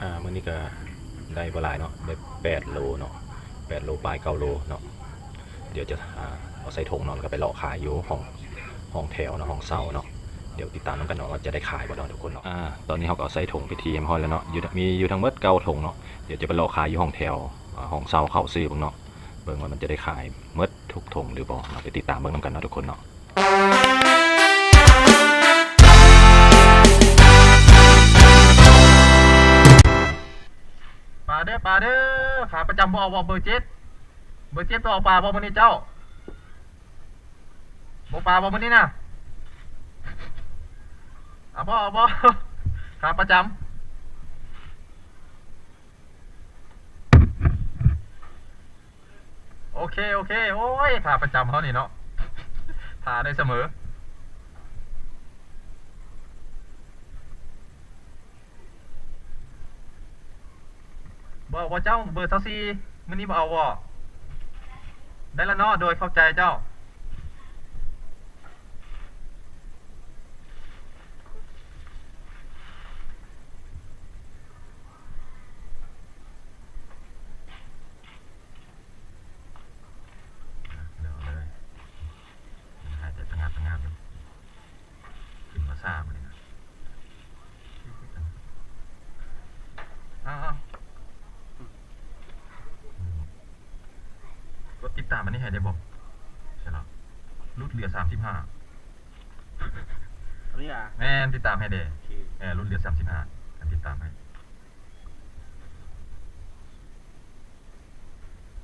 ອ່າ ມື້ນີ້ກໍໄດ້ບໍ່ຫຼາຍເນາະ ໄດ້ແປດໂລເນາະ ແປດໂລປາຍ ເກົ້າໂລເນາະ. ດຽວຈະ ອ່າ ເອົາໃສ່ຖົງເນາະ ແລ້ວກໍໄປເລາະຂາຍຢູ່ຫ້ອງ ຫ້ອງແຖວເນາະ ຫ້ອງເຊົ່າເນາະ. ດຽວຕິດຕາມນຳກັນເນາະ ວ່າຈະໄດ້ຂາຍບໍ່ເນາະ ທຸກຄົນເນາະ. ອ່າ ຕອນນີ້ເຮົາກໍເອົາໃສ່ຖົງເປັນທີ່ຮຽບຮ້ອຍແລ້ວເນາະ ຢູ່ ມີຢູ່ທັງໝົດເກົ້າຖົງເນາະ. ດຽວຈະໄປເລາະຂາຍຢູ່ຫ້ອງແຖວ ອ່າ ຫ້ອງເຊົ່າເຂົ້າຊື້ເບິ່ງເນາະ ເບິ່ງວ່າມັນຈະໄດ້ຂາຍໝົດທຸກຖົງຫຼືບໍ່ເນາະ. ໄປຕິດຕາມເບິ່ງນຳກັນເນາະ ທຸກຄົນເນາະ. ປາເດີ ປາເດີ ຂາປະຈຳບໍ່ເອົາບໍ່ ເບີເຈັດ ເບີເຈັດບໍ່ເອົາປາບໍ່ມື້ນີ້ເຈົ້າ ບໍ່ປາບໍ່ມື້ນີ້ນະ ເອົາບໍ່ ເອົາບໍ່ ຂາປະຈຳ. ໂອເຄ ໂອເຄ ໂອ້ຍ ຂາປະຈຳເຮົານີ້ເນາະ ຖ້າໄດ້ສະເໝີ. ບໍ່ ບໍ່ເຈົ້າ ເບີຊາວສີ່ ມື້ນີ້ບໍ່ເອົາບໍ່? ໄດ້ລະເນາະ ໂດຍ ຂອບໃຈເຈົ້າ. ເອົາເລີຍ ຫາຍໃຈຕະງາດຕະງາດຢູ່ ຂຶ້ນມາຊ້າມື້ນີ້ນະ. ອ້າວ ກົດຕິດຕາມອັນນີ້ໃຫ້ໄດ້ບໍ່? ໃຊ່ລະ ຫຼຸດເຫຼືອສາມສິບຫ້າ. ອັນນີ້ຫວາ? ແມ່ນ ຕິດຕາມໃຫ້ແດ່. ໂອເຄ ເອີ ຫຼຸດເຫຼືອສາມສິບຫ້າ ການຕິດຕາມໃຫ້.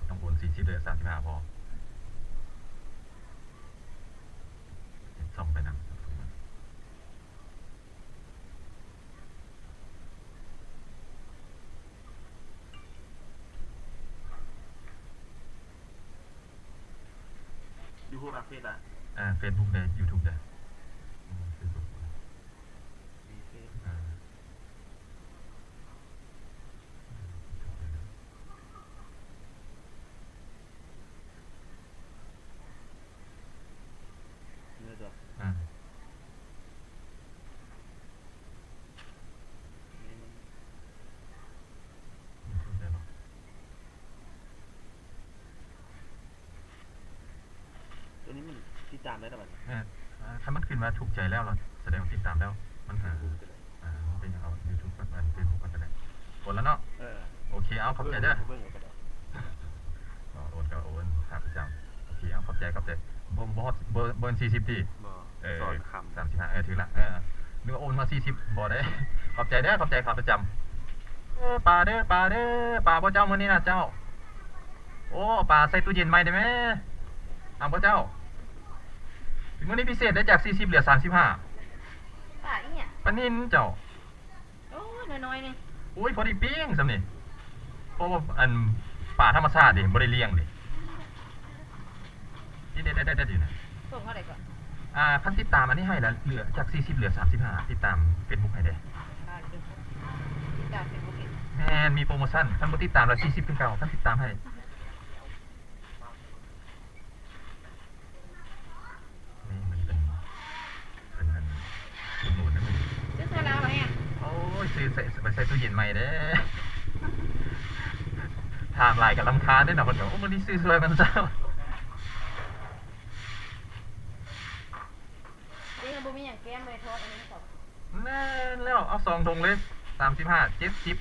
ຕ້ອງໂອນສີ່ສິບເດີ ສາມສິບຫ້າພໍ. ເຮັດຊ່ອງໄປນຳ. ຢູທູບ ເຟສ ອ່າ ເຟສບຸກເດ້ ຢູທູບເດ້ ເຟສບຸກ ມີເຟສ ອ່າ. ເລີຍຕົວະ ອ່າ ຢູທູບໄດ້ບໍ່? ຕົວນີ້ມັນຕິດຕາມໄດ້ແລ້ວບັດນີ້ ເອີ ອ່າ ຄັນມັນຂຶ້ນວ່າຖືກໃຈແລ້ວ ສະແດງວ່າຕິດຕາມແລ້ວ ມັນຫາ ອ່າ ເປັນຫຍັງ ເອົາຢູທູບກັບອັນເຟສບຸກກັນກໍໄດ້. ໂອນແລ້ວເນາະ ເອີ ໂອເຄ ເອົາ ຂອບໃຈເດີ ໂອນກໍໂອນ ຂາປະຈຳ ໂອເຄ ເອົາ ຂອບໃຈ ຂອບໃຈ. ບໍ່ ບໍ່ຮອດ ບໍ່ ບໍ່ເກີນສີ່ສິບຕິ ບໍ່ ເອີ ສອນຄຳ ສາມສິບຫ້າ ເອີ ຖືກລະ ເອີ ນຶກວ່າໂອນມາສີ່ສິບ ບໍ່ໄດ້. ຂອບໃຈເດີ ຂອບໃຈ ຂາປະຈຳ. ເອີ ປາເດີ ປາເດີ ປາບໍ່ເຈົ້າ ມື້ນີ້ນະເຈົ້າ? ໂອ້ ປາໃສ່ຕູ້ເຢັນໃໝ່ໄດ້ແມ ເອົາບໍ່ເຈົ້າ? ມື້ນີ້ພິເສດໄດ້ ຈາກສີ່ສິບເຫຼືອສາມສິບຫ້າ. ປາອີ່ຫຍັງ? ປານິນເຈົ້າ. ໂອ້ຍ ນ້ອຍໆ ນີ້ ໂອ້ຍ ພໍດີປີ້ງຊ່ຳນີ້ ເພາະວ່າ ອັນ ປາທຳມະຊາດເດ້ ບໍ່ໄດ້ລ້ຽງເດ້. ນີ້ເດ້ໆໆ ຢູ່ນະ ສົ່ງເທົ່າໃດກ່ອນ? ອ່າ ຄັນຕິດຕາມອັນນີ້ໃຫ້ລະ ເຫຼືອຈາກສີ່ສິບເຫຼືອສາມສິບຫ້າ ຕິດຕາມເຟສບຸກໃຫ້ແດ່. ອ່າ ຕິດຕາມເຟສບຸກອີກ ແມ່ນ ມີໂປຣໂມຊັນ ຄັນບໍ່ຕິດຕາມລະສີ່ສິບຄືເກົ່າ ຄັນຕິດຕາມໃຫ້. ນີ້ມັນເປັນ ເປັນອັນອຸດໜູນນະ ຊື້ຊ່ວຍລາວແຮງ. ໂອ້ຍ ຊື້ໃສ່ ໄປໃສ່ຕູ້ເຢັນໃໝ່ເດ້. ຖາມຫຼາຍກໍລຳຄານເດ້ເນາະ ເພິ່ນກໍ ໂອ້ ມື້ນີ້ຊື້ຊ່ວຍມັນຊະ. ເດ້ ບໍ່ມີຫຍັງແກ້ມເລີຍ ທອດອັນນີ້ເຂົາ. ແມ່ນແລ້ວ ເອົາສອງຖົງເລີຍ ສາມສິບຫ້າ ເຈັດສິບ.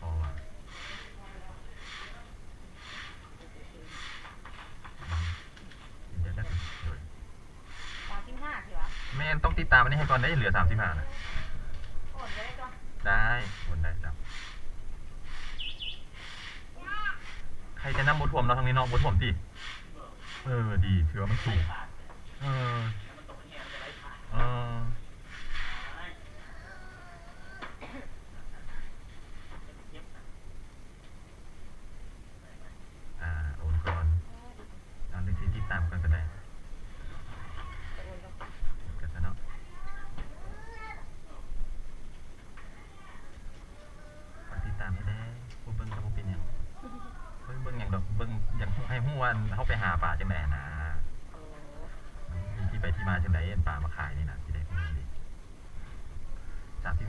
ພໍວ່າ ສາມສິບຫ້າ ຊິຫວາ? ແມ່ນ ຕ້ອງຕິດຕາມອັນນີ້ໃຫ້ກ່ອນເດ້ ເຫຼືອສາມສິບຫ້ານະ. ໂອນໄດ້ຕົວະ? ໄດ້ ໂອນໄດ້ເຈົ້າ. ໃຄແຕ່ນ້ຳບໍ່ຖ້ວມເນາະ ທາງນີ້ເນາະ ບໍ່ຖ້ວມຕິ? ເອີ ດີ ຖືວ່າມັນສູງ. ເອີ ເອີ. ອ່າ ໂອນກ່ອນ ເອົາ ຫຼືຊິຕິດຕາມກ່ອນກໍໄດ້ ໂອນກ່ອນຊະເນາະ. ຝາກຕິດຕາມໃຫ້ແດ່ ບໍ່ເບິ່ງກໍບໍ່ເປັນຫຍັງ ບໍ່ເບິ່ງຫຍັງດອກ ເບິ່ງຢາກຮູ້ ໃຫ້ຮູ້ວ່າເຮົາໄປຫາປາຈັ່ງໃດຫັ້ນນາ ມັນມີທີ່ໄປທີ່ມາຈັ່ງໃດ ອັນປາມາຂາຍນີ້ນະ ຊິໄດ້ຮູ້ເດ້.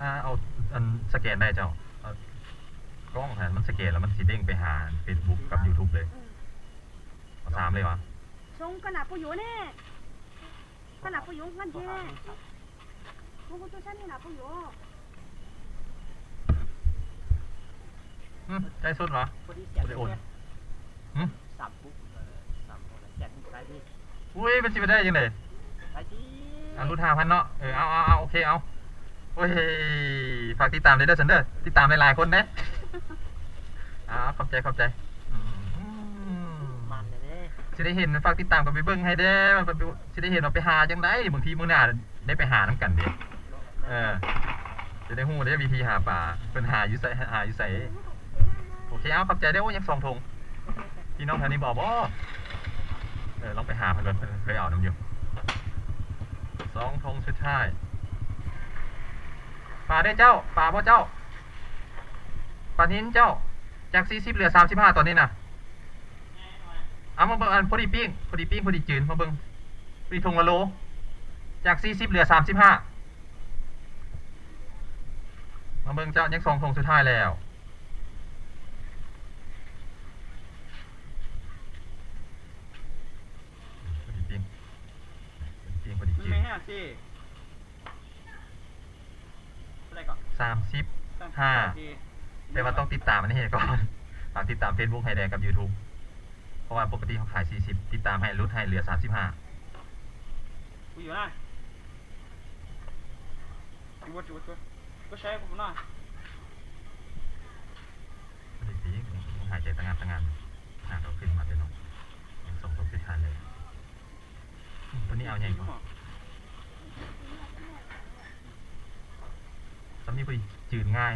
ອ່າ ເອົາ ອັນ ສະແກນໄດ້ເຈົ້າ. ເອົາ ກ້ອງຫັ້ນມັນສະແກນແລ້ວມັນຊິເດ້ງໄປຫາເຟສບຸກກັບຢູທູບເລີຍ. ເອົາສາມເລີຍຫວາ? ສອງກະໜາດຜູ້ຢູ່ແນ່ ກະໜາດຜູ້ຢູ່ມັນເດ. ອືມ ໃກ້ສຸດຫວາ? ບໍ່ໄດ້ໂອນ. ຫືມ? ອຸ້ຍ ມັນຊິໄປໄດ້ຈັ່ງໃດ? ອ່າ ຫຼຸດຫ້າພັນເນາະ. ເອີ ເອົາ ເອົາ ເອົາ ໂອເຄ ເອົາ. ໂອ້ຍ ຝາກຕິດຕາມເດີ ເດີ ຊັ້ນເດີ ຕິດຕາມຫຼາຍໆຄົນເດ້. ອ່າ ຂອບໃຈ ຂອບໃຈ. ອືມ ມັນເດ້ ຊິໄດ້ເຫັນ ຝາກຕິດຕາມກັນໄປເບິ່ງໃຫ້ແດ່ ມັນ ຊິໄດ້ເຫັນວ່າໄປຫາຈັ່ງໃດ ບາງທີມື້ໜ້າໄດ້ໄປຫານຳກັນເດ້. ເອີ ຈະໄດ້ຮູ້ເດ້ ວິທີຫາປາ ເພິ່ນຫາຢູ່ໃສ ຫາຢູ່ໃສ. ໂອເຄ ເອົາ ຂອບໃຈເດີ. ໂອ້ຍ ຍັງສອງຖົງ ພີ່ນ້ອງແຖວນີ້ບໍ່ເອົາບໍ່? ເອີ ລອງໄປຫາເພິ່ນເບິ່ງ ເພິ່ນເຄີຍເອົານຳຢູ່. ສອງຖົງສຸດທ້າຍ. ປາເດ້ເຈົ້າ ປາບໍ່ເຈົ້າ? ປານິນເຈົ້າ ຈາກສີ່ສິບເຫຼືອສາມສິບຫ້າຕອນນີ້ນະ. ເອົາມາເບິ່ງ ອັນ ພໍດີປີ້ງ ພໍດີປີ້ງ ພໍດີຈືນ ມາເບິ່ງ ພໍດີຖົງລະໂລ ຈາກສີ່ສິບເຫຼືອສາມສິບຫ້າ. ມາເບິ່ງເຈົ້າ ຍັງສອງຖົງສຸດທ້າຍແລ້ວ. ພໍດີປີ້ງ ພໍດີປີ້ງ ພໍດີຈືນ. ສາມສິບຫ້າ ແຕ່ວ່າຕ້ອງຕິດຕາມອັນນີ້ໃຫ້ກ່ອນ. ຝາກຕິດຕາມເຟສບຸກໃຫ້ແດ່ກັບຢູທູບ ເພາະວ່າປົກກະຕິເຮົາຂາຍສີ່ສິບ ຕິດຕາມໃຫ້ ຫຼຸດໃຫ້ເຫຼືອສາມສິບຫ້າ. ກູຢູ່ນະ ຢູ່ບໍ່ ຢູ່ບໍ່ ກໍໃຊ້ກູນະ. ຫາຍໃຈຕະງານຕະງານ ຫາກເອົາຂຶ້ນມາແຕ່ນ້ອຍ ຍັງສົ່ງຕົວຜິດທານເລີຍ. ຕົວນີ້ເອົາໃຫຍ່ກວ່າ ສ່ຳນີ້ພໍດີຈືນງ່າຍ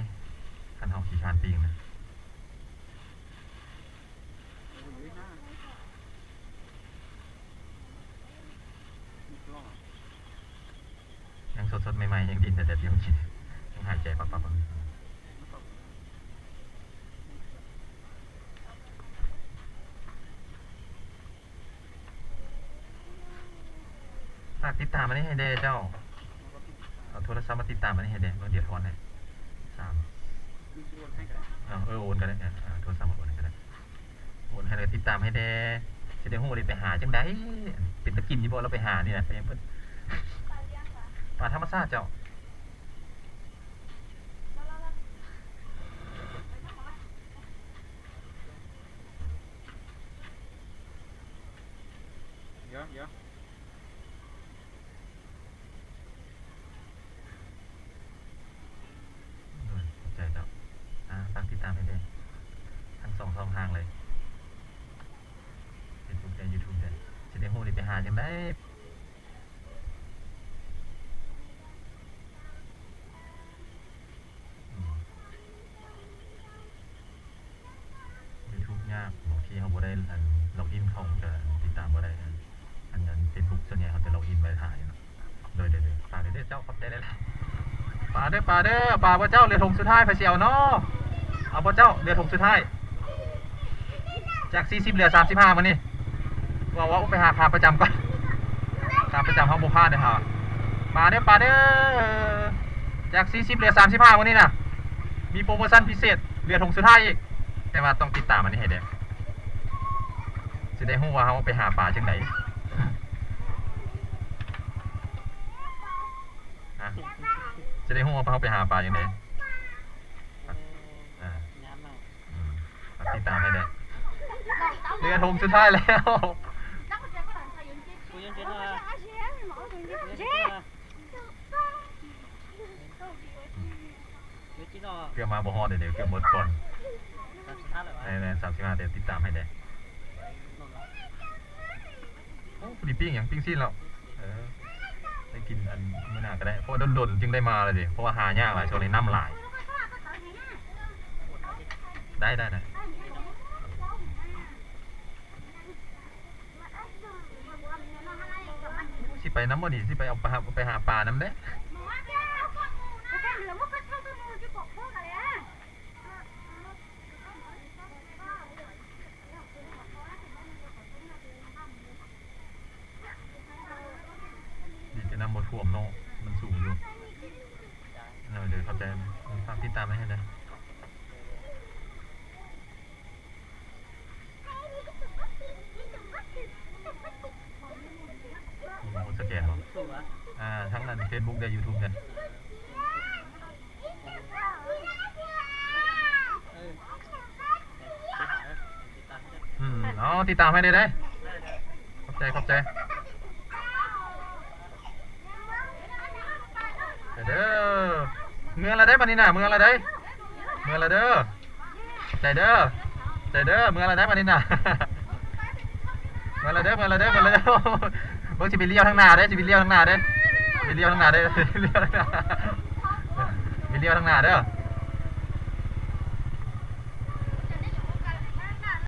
ຄັນເຮົາຂີ້ຄ້ານປີ້ງນະ. ໂອ້ຍ ຫາຍ ຫາຍ ຫາຍ. ດໃໝ່ໆ ຍັງດິນແດດໆ ຢູ່ ຍັງຫາຍໃຈປັບໆ ຝາກຕິດຕາມອັນນີ້ໃຫ້ແດ່ເຈົ້າ. ເອົາໂທລະສັບມາຕິດຕາມອັນນີ້ໃຫ້ແດ່ ເບິ່ງດຽວທອນໃຫ້. ສາມ ເອີ ໂອນກໍໄດ້ ເອີ ໂທລະສັບມາໂອນໃຫ້ກໍໄດ້. ໂອນໃຫ້ແລ້ວຕິດຕາມໃຫ້ແດ່ ຊິໄດ້ຮູ້ວ່າໄດ້ໄປຫາຈັ່ງໃດ ເປັນຕາກິນຢູ່ບໍ່ ລາວໄປຫານີ້ນະ ໄປຫຍັງເພິ່ນ ປາທຳມະຊາດເຈົ້າ. ເອີ ຂອບໃຈເຈົ້າ. ອ່າ ຝາກຕິດຕາມໃຫ້ແດ່ ທັງສອງຊ່ອງທາງເລີຍ ເຟສບຸກແດ່ ຢູທູບແດ່ ຊິໄດ້ຮູ້ໄດ້ໄປຫາຈັ່ງໃດ. ອືມ ຢູທູບຍາກ ບາງທີເຮົາບໍ່ໄດ້ ອັນ ລັອກອິນເຂົ້າ ມັນກະຕິດຕາມບໍ່ໄດ້. ອັນ ອັນ ອັນ ເຟສບຸກ ສ່ວນໃຫຍ່ເຮົາຈະລັອກອິນໄວ້ຖ້າຢູ່ເນາະ. ໂດຍ ໂດຍ ໂດຍ ຝາກເດີເຈົ້າ ຂອບໃຈຫຼາຍໆ. ປາເດີ ປາເດີ ປາບໍ່ເຈົ້າ ເຫຼືອຖົງສຸດທ້າຍ ໃຜຊິເອົານໍ? ເອົາບໍ່ເຈົ້າ ເຫຼືອຖົງສຸດທ້າຍ ຈາກສີ່ສິບເຫຼືອສາມສິບຫ້າມື້ນີ້. ວ່າ ວ່າ ໄປຫາຂາປະຈຳກ່ອນ ຂາປະຈຳເຮົາບໍ່ພາດເດີ. ຫາ ປາເດີ ປາເດີ ຈາກສີ່ສິບເຫຼືອສາມສິບຫ້າມື້ນີ້ນະ ມີໂປຣໂມຊັນພິເສດ ເຫຼືອຖົງສຸດທ້າຍອີກ. ແຕ່ວ່າຕ້ອງຕິດຕາມອັນນີ້ໃຫ້ແດ່ ຊິໄດ້ຮູ້ວ່າເຮົາໄປຫາປາຈັ່ງໃດ ຮະ ຊິໄດ້ຮູ້ວ່າເຮົາໄປຫາປາຈັ່ງໃດ. ອ່າ ອືມ ຝາກຕິດຕາມໃຫ້ແດ່ ເຫຼືອຖົງສຸດທ້າຍແລ້ວ. ເກືອບມາບໍ່ຮອດເດ ເກືອບໝົດກ່ອນ. ແມ່ນໆ ສາມສິບຫ້າ ແຕ່ຕິດຕາມໃຫ້ແດ່. ໂອ້ ພໍດີປີ້ງຫຍັງ ປີ້ງຊີ້ນແລ້ວ. ເອີ ໄດ້ກິນອັນມື້ໜ້າກໍໄດ້ ເພາະວ່າດົນໆ ຈຶ່ງໄດ້ມາລະເດ ເພາະວ່າຫາຍາກຫຼາຍ ຊ່ວງນີ້ນ້ຳຫຼາຍ. ໄດ້ໆໆ ຊິໄປນຳບໍ່ນີ້ ຊິໄປເອົາປາ ໄປຫາປານຳເດ້. ດີແຕ່ນ້ຳບໍ່ຖ້ວມເນາະ ມັນສູງຢູ່. ເອີ ເດີ ຂອບໃຈ ຝາກຕິດຕາມໃຫ້ແດ່. ມີຄົນສະແກນບໍ່? ອ່າ ທັງອັນເຟສບຸກແດ່ ຢູທູບແດ່. ອືມ ເອົາ ຕິດຕາມໃຫ້ແດ່ເດີ. ຂອບໃຈ ຂອບໃຈເດີ. ເມືອລະເດີ ບາດນີ້ນະ ເມືອລະເດີ ເມືອລະເດີ. ໃຈເດີ ໃຈເດີ ເມືອລະໄດ໋ບາດນີ້ນະ. ເມືອລະເດີ ເມືອລະເດີ ເມືອລະເດີ. ເບິ່ງ ຊິໄປລ້ຽວທາງໜ້າເດ້ ຊິໄປລ້ຽວທາງໜ້າເດ້ ໄປລ້ຽວທາງໜ້າເດ້ ໄປລ້ຽວທາງໜ້າ ໄປລ້ຽວທາງໜ້າເດີ.